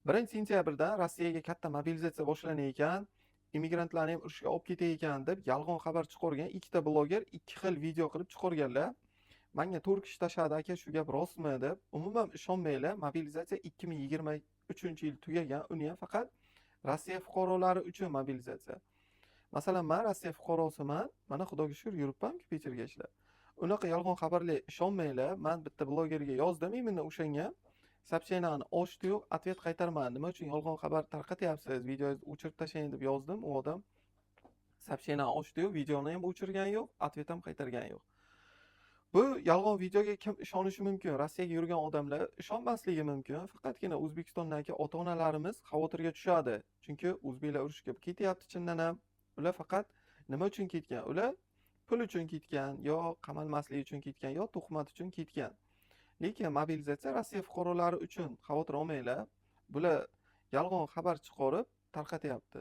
1-sentyabrdan Rossiyaga katta mobilizatsiya boshlanar ekan, immigrantlarni ham urushga olib ketar ekan deb yolg'on xabar chiqargan ikkita bloger ikki xil video qilib chiqarganlar. Manga to'rt kishi tashladi, aka, shu gap rostmi deb. Umuman ishonmanglar, mobilizatsiya 2023-yil tugagan, uni ham faqat Rossiya fuqarolari uchun mobilizatsiya. Masalan, man Rossiya fuqarosiman, mana Xudoga shukur yuribmanku Piterga ishlab. Unaqa yolg'on xabarlarga ishonmanglar. Man bitta blogerga yozdim, именно o'shanga. Сообщения ni ochdi-yu, ответ qaytarmadi. Nima uchun yolg'on xabar tarqatyapsiz? Videongizni o'chirib tashlang deb yozdim. U odam сообщения ni ochdi-yu, videoni ham o'chirgani yo'q, ответ ham qaytargani yo'q. Bu yolg'on videoga kim ishonishi mumkin? Rossiyaga yurgan odamlar ishonmasligi mumkin. Faqatgina O'zbekistondagi ota-onalarimiz xavotirga tushadi. Chunki o'zbeklar urushga ketyapti chindan ham. Ular faqat nima uchun ketgan? Ular pul uchun ketgan, yo qamalmaslik uchun ketgan, yo tuhmat uchun ketgan. Lekin mobilizatsiya Rossiya fuqarolari uchun, xavotir olmanglar. Bular yolg'on xabar chiqarib tarqatyapti.